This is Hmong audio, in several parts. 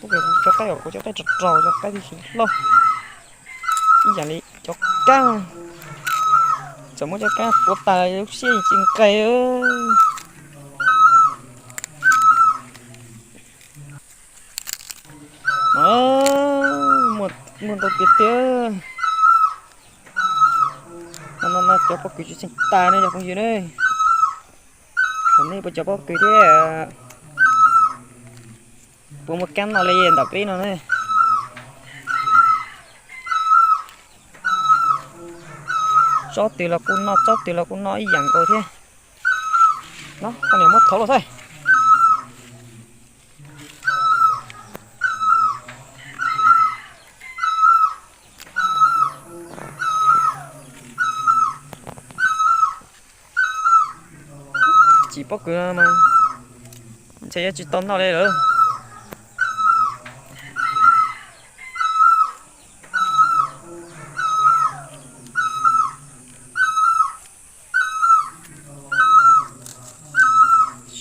Cov qaib, kuv cov qaib rog rog, cov qaib tib si loj ib yam li cov kab. Txawm muab cov kab tuav tas lub siab tsis nqes. Muaj ntau tiag tiag. No no no, cov pob kws tsis txheej tas ne cov phooj ywg ne. Saib nej puas cov pob kws thiab, puas muaj kab noj li ntawm peb no ne. Tsob twg los kuj noj, tsob twg los kuj noj ib yam nkaus thiab. No, koj niam muab thauv los xwb. Tsis pob kws no mas ntshe yuav tsis tau noj li lawm.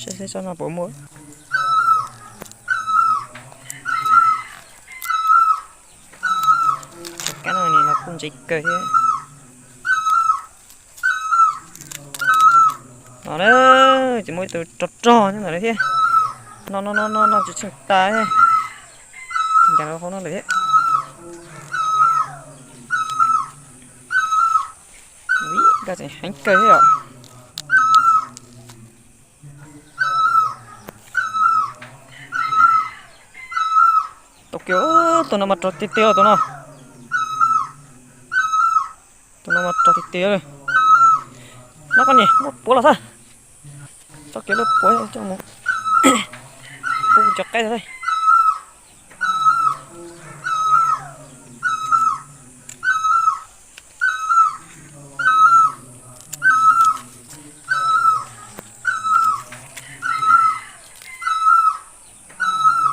Saib saib tsob no puas muaj. Cov kab no los kuj ntse kawg thiab. No na, tsis muaj ib tug rog rog nyob ntawm no thiab. No no no no no, tsis txheej tas thiab. Ncav rau hauv no lawm thiab. Ui, koj tseem heev kawg thiab os. Tau kiag, tus no mas rog tiag tiag tus no. Tus no mas rog tiag tiag. No koj niam muab puav los xwb. Txhob kiag lub puav coj mus pub cov qaib xwb.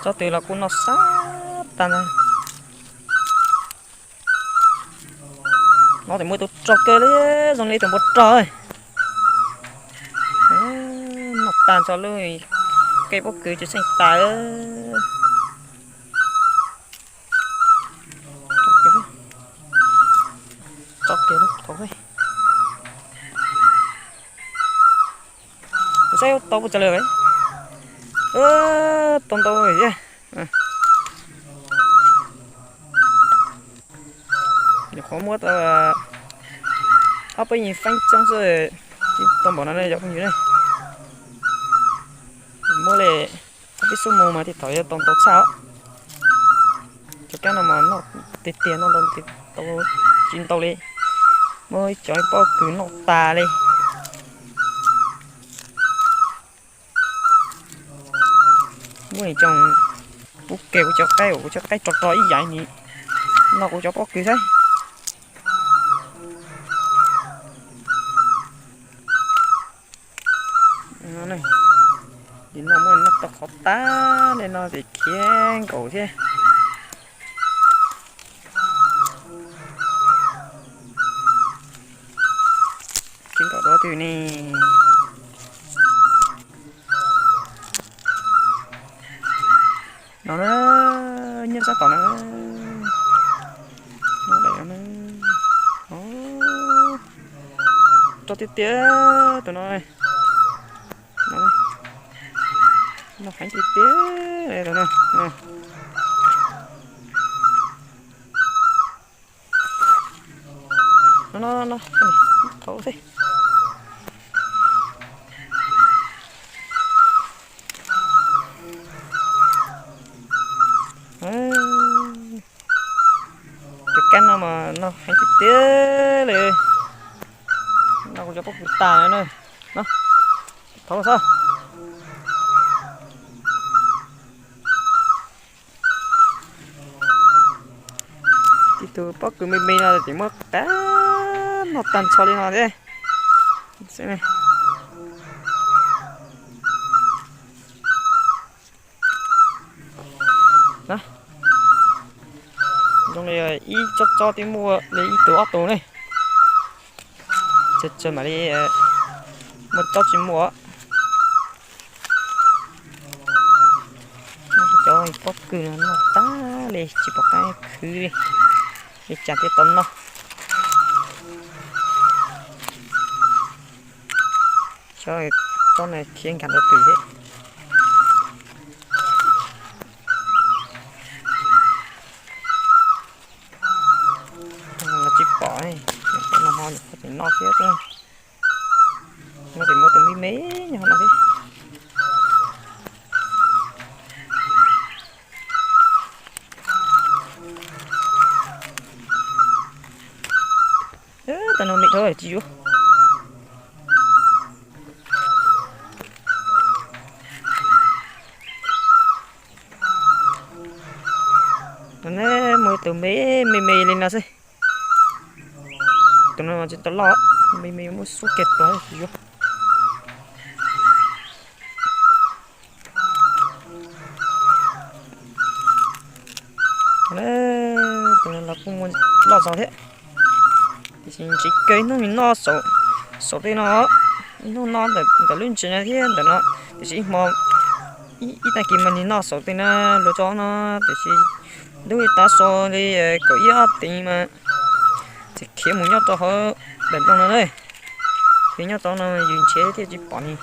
Tsob twg los kuj noj sab tas ntag. No ces muaj tus rog kawg li, zoo li tus npua rog. Noj tag nrho lub kev pob kws tsis txheej tas. Tsob kiag, tsob kiag lub thaum. Kuv saib tau puas tsawg lawm. Tau ntau thiab. Nyuam qhuav muab tau ob peb yim feeb txoob xwb, tsis tau npaum no ne cov phooj ywg ne. Muab li ob peb xub mus mas thiaj thaum yuav tau ntau tshaj os. Cov kab no mas noj tiag tiag, noj ntau tsis ntau li. Muab cov pob kws noj tas li. Muaj ib tsoom pub kiag kuv cov qaib, kuv cov qaib rog rog ib yam li no, kuv cov pob kws xwb. Nim no muaj noj tau qhov tag li no ces khiav nkaus thiab. Khiav nkaus dua twg ne? No na, nyob sab tom no. No daim no na. Rog tiag tiag tus no. No, noj heev tiag tiag tus no. No no no, qhov xwb. Cov kab no mas noj heev tiag tiag li. Noj kuv cov pob kws tas na. No, thov xwb. Tib tug pob kws me me no ces muab qab noj tag nrho li no thiab. Zoo li ib tsob tsob twb muaj li ib tug ob tug ne. Tsawg tsawg mam li muaj tsob tsis muaj. Cov Pob kws no noj tag li tsis pom qab khwv li, li cas thiaj tau noj. Xyov tsob no thiab nkag rau twg thiab. Los tsis pom, nag hmo tseem noj thiab, noj tseem muaj tus me me nyob no thiab. Tau no me dhau tsis yuav. No ne, muaj tus me me me li no xwb. Tus no tsis tau loj, me me muab xuab kiag tuag tsis yuav. Tus no los kuj muaj loj zog thiab, tiam sis ntshe kawg ib hnub nws noj saum tej no, ib hnub noj ntawm lub ntsis no thiab ntawm no, tiam sis ib hmo ib tag kis mas nws noj saum tej no, luag tso no, tiam sis ntub tav su li kaum ib ob teev mas txawm khiav mus nyob rau hauv daim nplooj no na. Khiav nyob rau no yus nrhiav thiaj tsis pom li.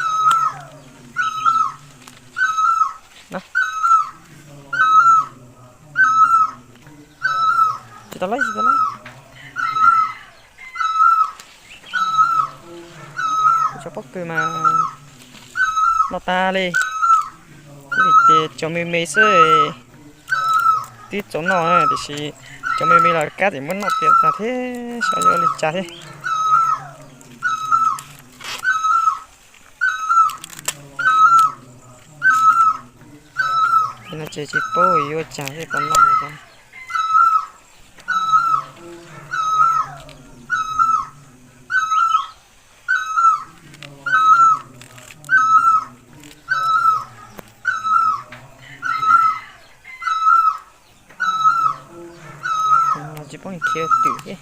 Tsis tau laib, tsis tau laib. Cov pob kws mas noj tag li. Kuv tias cov me me xwb twb txaus noj na, tiam sis cov me me los kab tseem muab noj tiag tag thiab, xyov yuav ua li cas thiab. Ces no ces tsis paub yuav ua cas thiaj tau noj li cas. Tsis paub khiav twm thiab.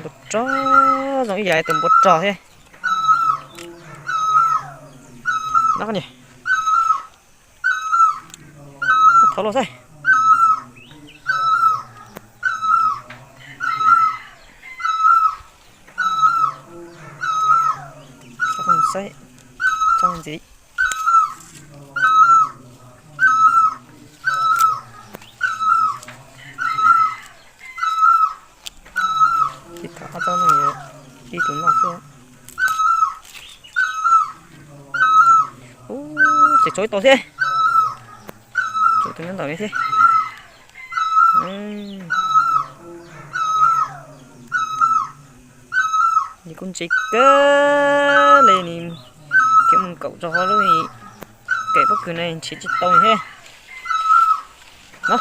Tus rog zoo ib yam tus npua rog thiab. No, thauv los xwb. Txhob ntxiv. Ces thaum ob tsob no ib tug noj xwb. Ub, tseem tshuav ib tug thiab. Tshuav tus nyob ntawm no thiab. Nws kuj ntse kawg li, nws khiav mus nkaum rau hauv lub kem pob kws no nrhiav tsis tau thiab. No,